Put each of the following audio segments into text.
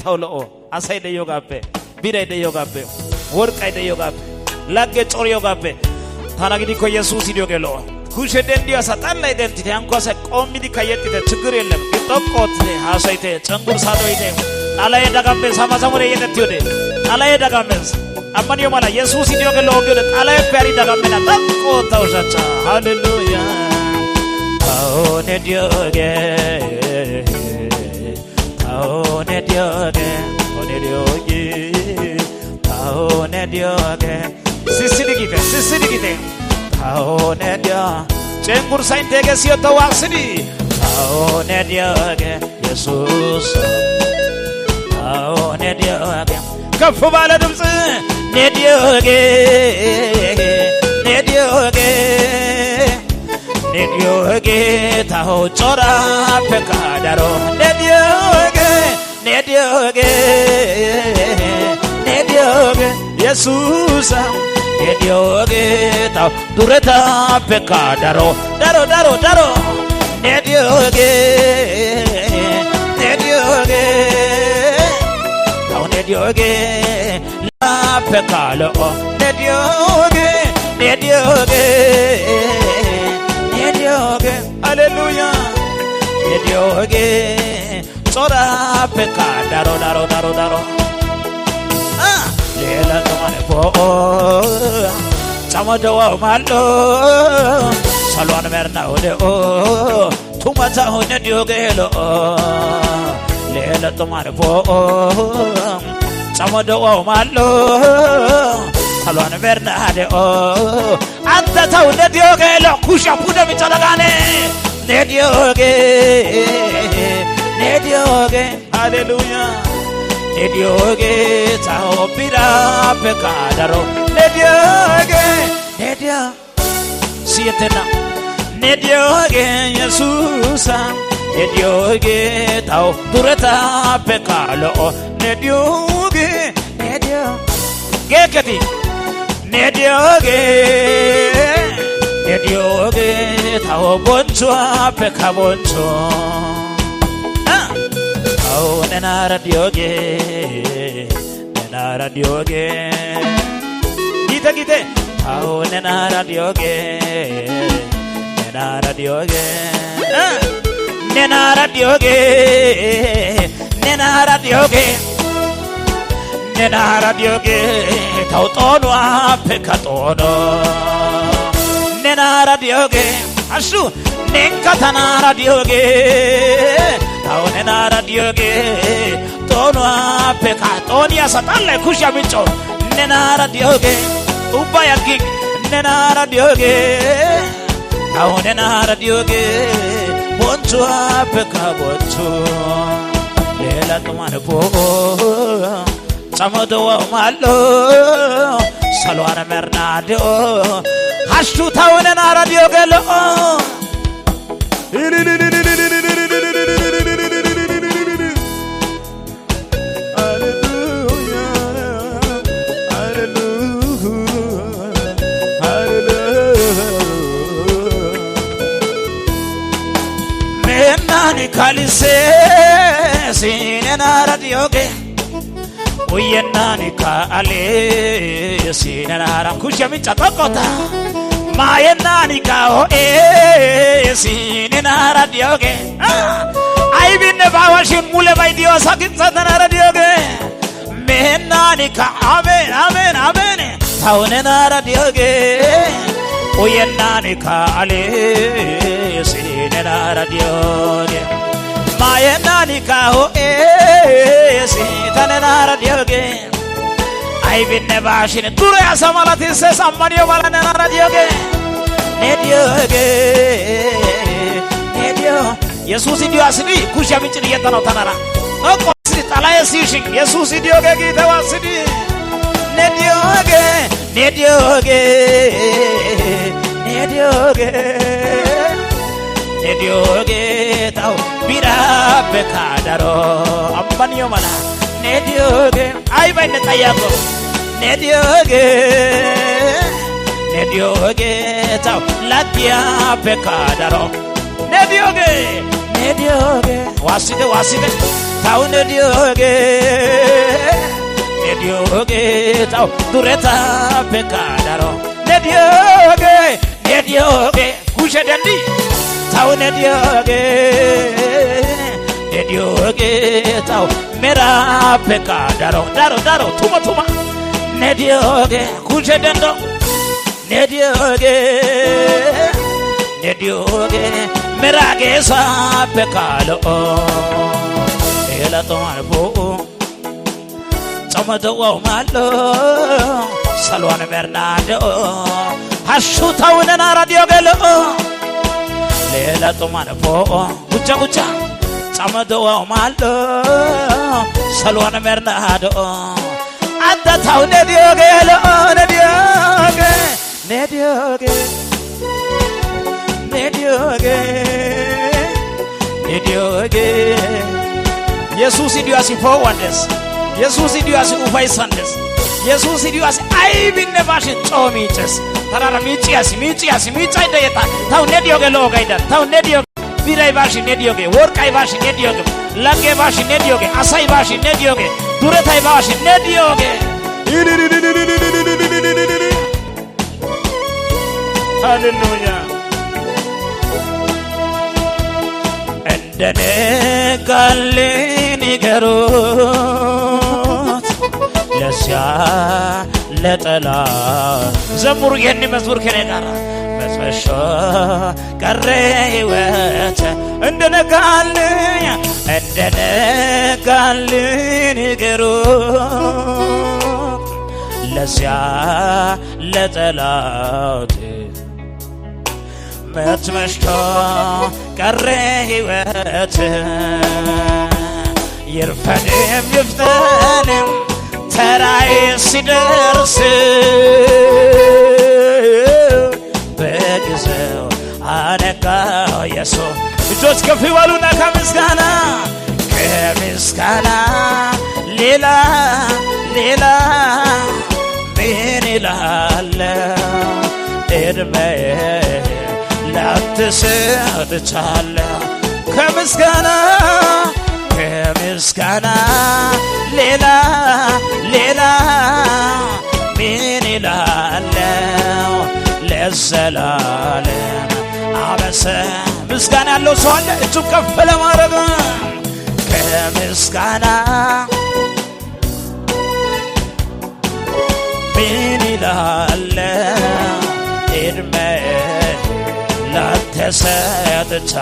tawu lo'o. Asay de'iyogaappe, biray de'iyogaappe, worqqay de'iyogaappe, lagge coriyogaappe tana gidikko Yesuusi diyogee lo'o. Kushe denddiyo asa xallay denttite, hankko asay qoommidikka yexxite, ችግር የለም። ግን xoqqu oottite haasayite, cenggurssaa doyite. Xalayee dagammees ha mazamuree yexettiyode. Xalayee dagammees. Ammaniyo mala Yesuusi diyogee lo'o giyode xalayeppe hari dagammenna. Xoqqu ootta ushachchaa. Haleluya. Tawu ne diyogee, tawu ne diyogee, tawu ne diyogee, tawu ne diyogee. Sissidi giite, sissidi giite. Tawu ne diyo cenggurssay intteegee siyotto waassidi. Tawu ne diyogee Yesuus. Tawu ne diyogee. ከፍ ባለ ድምፅ ne diyogee, ne diyogee, ne diyogee tawu coraappekka daro. Ne diyogee, ne diyogee, ne diyogee Yesuusa. Ne diyogee tawu duretaappekka daro, daro, daro, daro. Ne diyogee, ne diyogee tawu ne diyogee laappekka lo'o. Ne diyogee, ne diyogee, ne diyogee, ሃሌሉያ, ne diyogee coraappekka daro, daro, daro, daro. Leela xuman poo'o, camodowawu mal''o, saluwan merinawu de'o, tuma tawu ne diyogee lo'o. Leela xuman poo'o, camodowawu mal''o, saluwan merinaa de'o, አንተ ተው ne diyogee lo'o. Kushiya pude miccada ne diyogee, ne diyogee, ሃሌሉያ, ne diyogee tawu biraappekka daro. Ne diyogee, ne diyo siyettenna. Ne diyogee Yesuusa. Ne diyogee tawu duretaappekka lo'o. Ne diyogee, ne diyo geeketi. Ne diyogee, ne diyogee tawu bonchchuwaappekka bonchcho. Tawu nenaara diyogee, nenaara diyogee, giite giite. Tawu nenaara diyogee, nenaara diyogee, nenaara diyogee, nenaara diyogee, nenaara diyogee tawu xoonuwaappekka xoono. Nenaara diyogee hashshu nenkka tanaara diyogee tawu nenaara diyogee xoonuwaappekka xooniya asa xallay kushiya micco. Nenaara diyogee ubbay aggin nenaara diyogee tawu nenaara diyogee bonchchuwaappekka bonchcho. Leela xuman poo'o, camodowawu mal''o, saluwan merinaa de'o, hashshu tawu nenaara diyogee lo'o. ሃሌሉያ, ሃሌሉያ, ሃሌሉያ። Meennaani kalisee nenaara diyogee, uyyennaani kaalee nenaara. Kushiya micca xoqqota. Maayennaani kaa'o'ee nenaara diyogee. Aybinne baawashin mulebay diyo asa gixxa tanaara diyogee. Meennaani ka አሜን, አሜን, አሜን. Tawu nenaara diyogee, uyyennaani kaalee nenaara diyogee, maayennaani kaa'o'ee tanenaara diyogee, aybinne baashin dure asa malatissees ammaniyo mala nenaara diyogee. Ne diyogee, ne diyo Yesuusi diyo asidi kushiya miccidi yeddanawu tanara xoqqu asidi xalaye siyishin Yesuusi diyogee giite waasidi. Ne diyogee, ne diyogee, ne diyogee, ne diyogee tawu biraappekka daro. Ammaniyo mala ne diyogee aybaynne xayakko. Ne diyogee, ne diyogee tawu laggiyaappekka daro. Ne diyogee, ne diyogee, waasite, waasite. Tawu ne diyogee. Ne diyoogee taw duretaappekka daro ne diyoogee ne diyoogee kushe dendi taw ne diyoogee ne diyoogee taw meraappekka daro daro daro tuma tuma ne diyoogee kushe dendo ne diyoogee ne diyoogee meraageesaappekka lo'o eelatomaan bo'o ጾመደዋው ማሎ ሰሎን መርናዶ ሀሹ ታውነና ራዲዮ ገሎ ሌላ ጦማን ፖኦ ጉቻ ጉቻ ጾመደዋው ማሎ ሰሎን መርናዶ አንተ ታው ነዲዮ ገሎ ነዲዮ ነዲዮ ነዲዮ ነዲዮ ኢየሱስ ኢዲያሲ ፎዋንደስ Yesuusi diyoasi ufayssandes Yesuusi diyoasi aybinne bashin coo miices tarara miiciyasi miiciyasi miicaydda yetta taw ne diyoge lo'o gayda taw ne diyoge biray bashin ne diyoge worqqay bashin ne diyoge lagge bashin ne diyoge asay bashin ne diyoge duretay bashin ne diyoge. ሃሌሉያ እንደነጋልን ንገሩት ለዚያ ለጠላት ዘምሩ ይህን መዝሙር ከኔ ጋር መጥመሾ ቀረ ሕይወት እንደነጋልኝ እንደነጋልን ንገሩት ለዚያ ለጠላት መትመሽቶ ቀረ ሕይወት ይርፈድም ይፍጠንም ተራዬ ሲደርስ በጊዜው አነጋው ኢየሱስ። እጆች ከፍ ይበሉና ከምስጋና ከምስጋና ሌላ ሌላ ምን እላለሁ እድሜ ላንተ ሰጥቻለሁ ከምስጋና ከምስጋና ሌላ ሌላ ምን እላለሁ ለዘላለም አመሰ ምስጋና ያለው ሰው አለ እጁን ከፍ ለማድረግ ከምስጋና ምን እላለሁ እድሜ ላንተ ሰጥቻ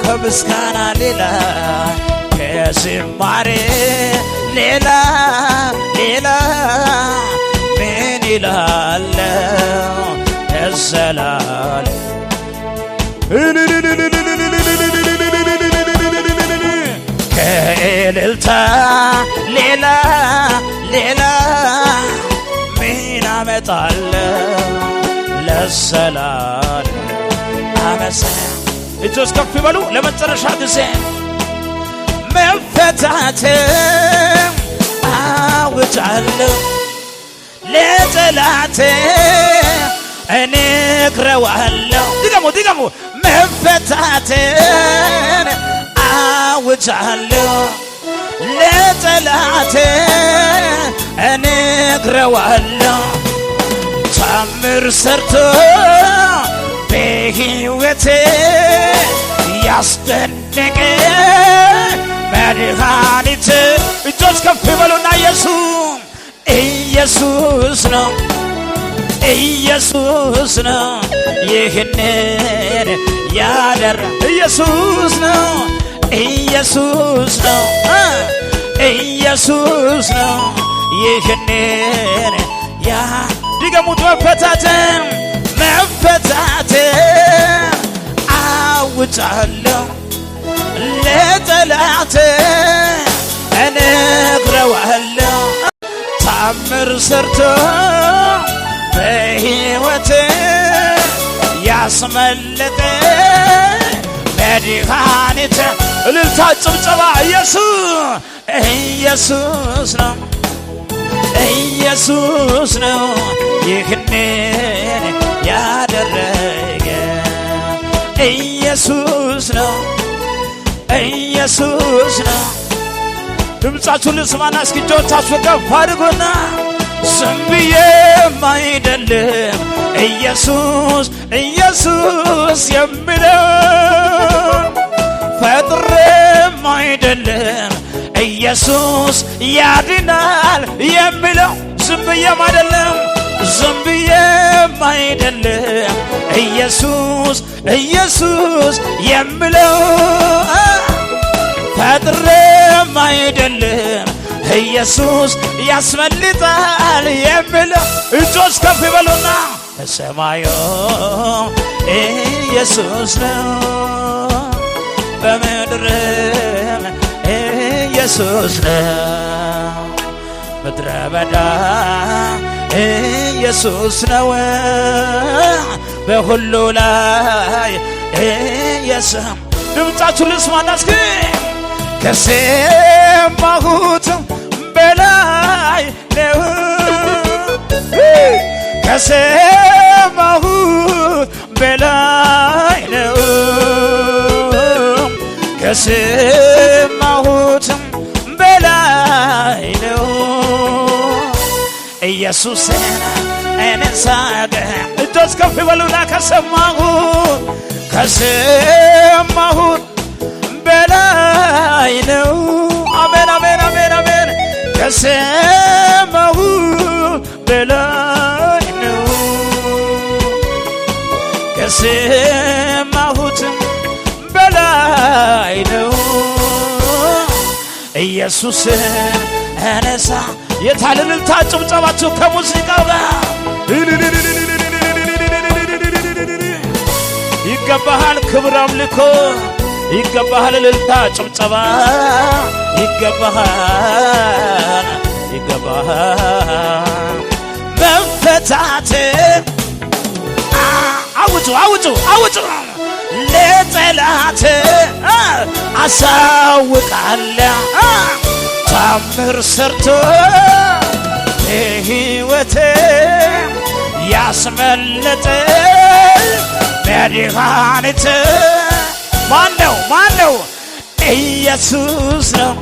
ከምስጋና ሌላ ከዝማሬ ሌላ ሌላ ምን እላለሁ ለዘላለም ከእልልታ ሌላ ሌላ ምን አመጣለሁ ለዘላለም አመሰ እጆች ከፍ ይበሉ ለመጨረሻ ጊዜ መፈታትን አውጃለሁ ለጠላቴ እነግረዋለሁ። ድገሙ ድገሙ። መፈታትን አውጃለሁ ለጠላቴ እነግረዋለሁ። ታምር ሰርቶ በሕይወቴ ያስደነቀ መድኃኒት እጆች ከፍ ይበሉና ኢየሱስ ኢየሱስ ነው ኢየሱስ ነው ይህንን ያደረ ኢየሱስ ነው ኢየሱስ ነው ኢየሱስ ነው ይህንን ያ ድገሙት መፈታትን መፈታትን አውጃለሁ ለጠላቴ እነግረዋለሁ። ታምር ሰርቶ በሕይወቴ ያስመለጠ መድኃኒት እልልታ ጭብጨባ ኢየሱስ ኢየሱስ ነው ኢየሱስ ነው ይህንን ያደረገ ኢየሱስ ነው ኢየሱስ ነው። ድምፃችሁን ልስማና እስኪ እጆቻችሁን ከፍ አድርጉና ዝም ብዬም አይደለም ኢየሱስ ኢየሱስ የሚለው፣ ፈጥሬም አይደለም ኢየሱስ ያድናል የሚለው። ዝም ብዬም አይደለም፣ ዝም ብዬም አይደለም ኢየሱስ ኢየሱስ የሚለው፣ ፈጥሬም አይደለም ኢየሱስ ያስመልጣል የሚለው። እጆች ከፍ ይበሉና በሰማዩ ኢየሱስ ነው፣ በምድርም ኢየሱስ ነው፣ ምድረ በዳ ኢየሱስ ነው፣ በሁሉ ላይ ኢየሱስ። ድምፃችሁን ልስማና እስኪ ከሰማሁት በላይ ነው፣ ከሰማሁት በላይ ነው፣ ከሰማሁት በላይ ነው። ኢየሱስን እኔን ሳገኝ እጆች ከፍ ይበሉና ከሰማሁት፣ ከሰማሁት በላይ ነው። አሜን፣ አሜን፣ አሜን፣ አሜን። ከሰማሁት በላይ ነው። ከሰማሁት በላይ ነው። ኢየሱስን እነሳ የታለ እልልታ ጭብጨባችሁ ከሙዚቃው ጋር? ይገባሃል ክብር አምልኮ፣ ይገባሃል እልልታ ጭብጨባ፣ ይገባሃል፣ ይገባሃል። መፈታት አውጡ፣ አውጡ፣ አውጡ፣ ለጠላት አሳውቃለሁ። ታምር ሰርቶ በሕይወቴ ያስመለጠ መድኃኒት ማን ነው? ማን ነው? ኢየሱስ ነው።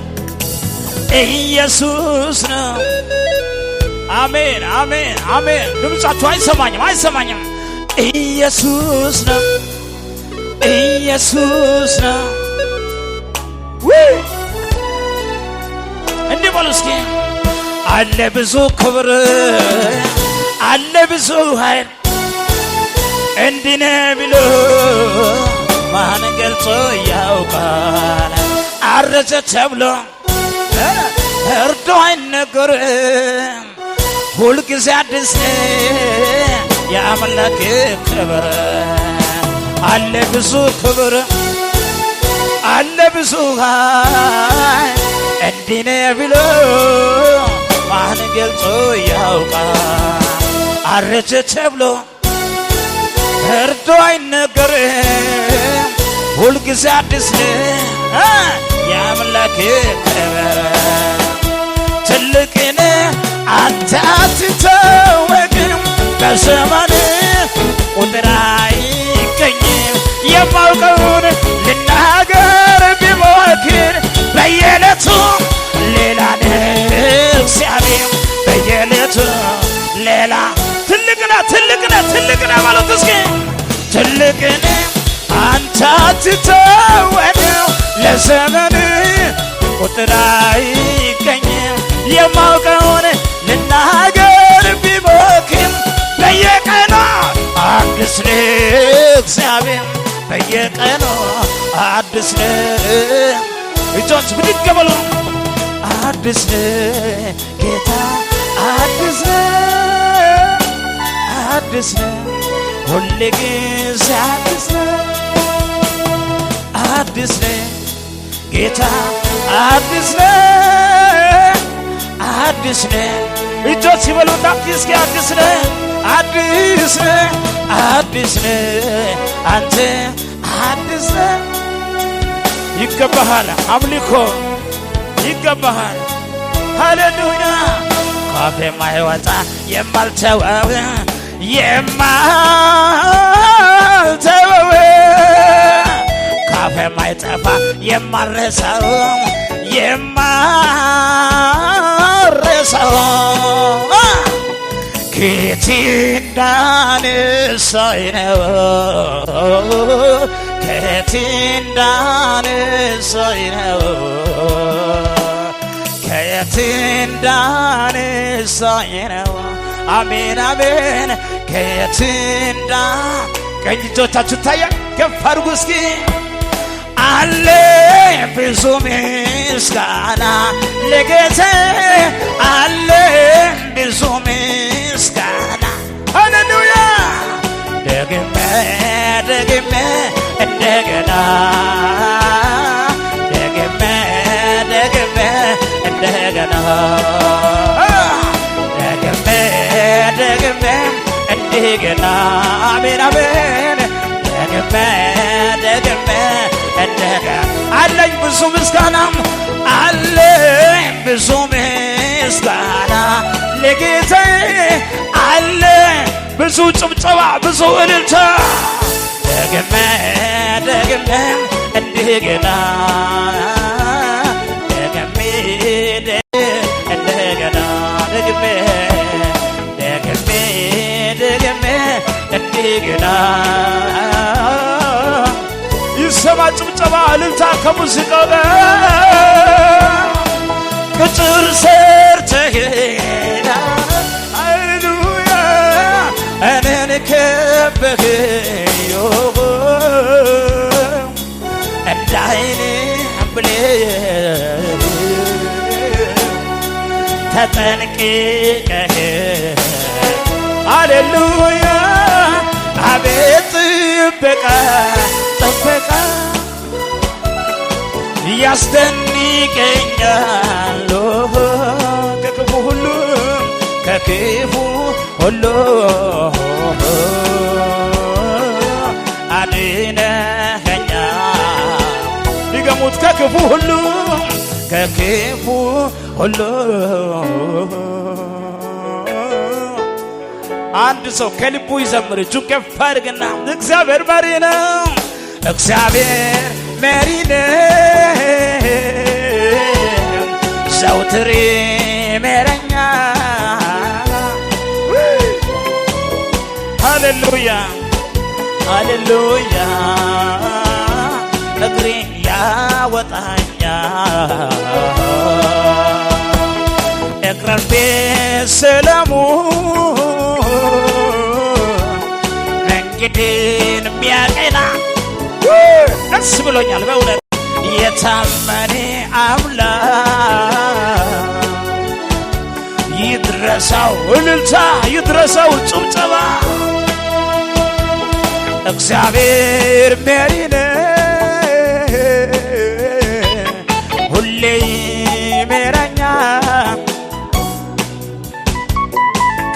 ኢየሱስ ነው። አሜን፣ አሜን፣ አሜን። ድምፃችሁ አይሰማኝም፣ አይሰማኝም። ኢየሱስ ነው። ኢየሱስ ነው። ውይ፣ እንዲህ በሉ እስኪ፣ አለ ብዙ ክብር፣ አለ ብዙ ኃይል፣ እንዲህ ነው ብሎ ማን ገልጾ ያውቃል? አረጀ ተብሎ እርዶ አይነገርም። ሁልጊዜ አዲስ የአምላክ ክብር። አለ ብዙ ክብር፣ አለ ብዙ ኃይል፣ እንዲህ ነው ብሎ ማን ገልጾ ያውቃል? አረጀ ተብሎ እርዶ አይነገርም። ሁልጊዜ አዲስ የአምላክ ክብር። ትልቅ ነህ አንተ አትታወቅም፣ በዘመን ቁጥር አይገኝም። የማውቀውን ልናገር ቢሞክር በየዕለቱ ሌላ ነህ እግዚአብሔር፣ በየዕለቱ ሌላ። ትልቅ ነህ፣ ትልቅ ነህ፣ ትልቅ ነህ ማለት እስኪ። ትልቅ ነህ አንተ አትታወቅም፣ ለዘመን ቁጥር አይገኝም። የማውቀውን ልናገር ቢሞክር በየቀኑ አዲስ ነህ እግዚአብሔር፣ በየቀኑ አዲስ ነህ። እጆች ብድግ በሉ። አዲስ ነህ ጌታ፣ አዲስ ነህ፣ አዲስ ነህ፣ ሁል ጊዜ አዲስ ነህ። አዲስ ነህ ጌታ፣ አዲስ ነህ፣ አዲስ ነህ። እጆች ይበሉና እስኪ አዲስ ነህ፣ አዲስ ነህ፣ አዲስ ነህ፣ አንተ አዲስ ነህ። ይገባሃል አምልኮ፣ ይገባሃል። ሃሌሉያ። ካፌ የማይወጣ የማልተወው፣ የማልተወው፣ ካፌ የማይጠፋ የማልረሳው የማረሳው ከየት እንዳነሳኝ ነው፣ ከየት እንዳነሳኝ ነው፣ ከየት እንዳነሳኝ ነው። አሜን አሜን። ከየት እንዳ ቀኝ እጆቻችሁ ይታያል፣ ከፍ አድርጉ እስኪ። አለ ብዙ ምስጋና ለጌታ፣ አለ ብዙ ምስጋና፣ ሃሌሉያ። ደግሜ ደግሜ እንደገና፣ ደግሜ ደግሜ እንደገና፣ ደግሜ ደግሜ እንደገና፣ አሜን አሜን። ደግሜ ደግሜ እንደገና አለኝ ብዙ ምስጋና፣ አለኝ ብዙ ምስጋና ለጌታዬ፣ አለ ብዙ ጭብጨባ፣ ብዙ እልልታ። ደግሜ ደግሜ እንደገና፣ ደግሜ እንደገና፣ ደግሜ ደግሜ ደግሜ እንደገና። ይሰማ ጭብጨባ እልልታ ከሙዚቃው ጋር። ቅጥር ሰርተህ፣ ሃሌሉያ፣ እኔን ከበህ እንደ ዓይን ብሌን ተጠንቅቀህ፣ ሃሌሉያ፣ አቤት ጥበቃ፣ ጥበቃ ያስደንቀኛል። ከክፉ ሁሉ፣ ከክፉ ሁሉ አድነኸኛል። ድገሙት፣ ከክፉ ሁሉ፣ ከክፉ ሁሉ። አንድ ሰው ከልቡ ይዘምር፣ እጁን ከፍ አድርግና እግዚአብሔር መሪ ነው፣ እግዚአብሔር መሪ ነው፣ ዘውትር ይመራኛል። ሃሌሉያ ሃሌሉያ። እግሬን ያወጣኛል እግረን በሰላሙ መንገዴን የሚያቀና። ደስ ብሎኛል በእውነት። የታመነ አምላክ ይድረሰው እልልታ፣ ይድረሰው ጭብጨባ። እግዚአብሔር መሪ ነው፣ ሁሌ ይመራኛል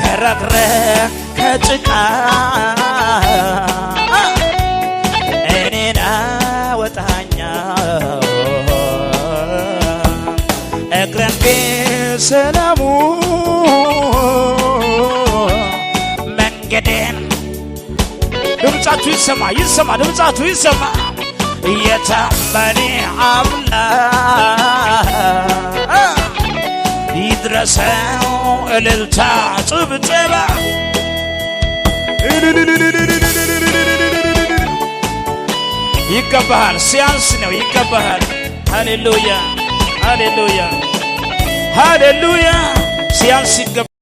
ከረግረ ከጭቃ እኔን አወጣኛል እግረን በሰላሙ መንገዴን። ድምፃችሁ ይሰማ፣ ይሰማ፣ ድምፃችሁ ይሰማ። የታመነ አምላክ ይድረሰው እልልታ ጭብጨባ። ይገባሃል። ሲያንስ ነው፣ ይገባሃል። ሃሌሉያ ሃሌሉያ ሃሌሉያ። ሲያንስ ይገባሃል።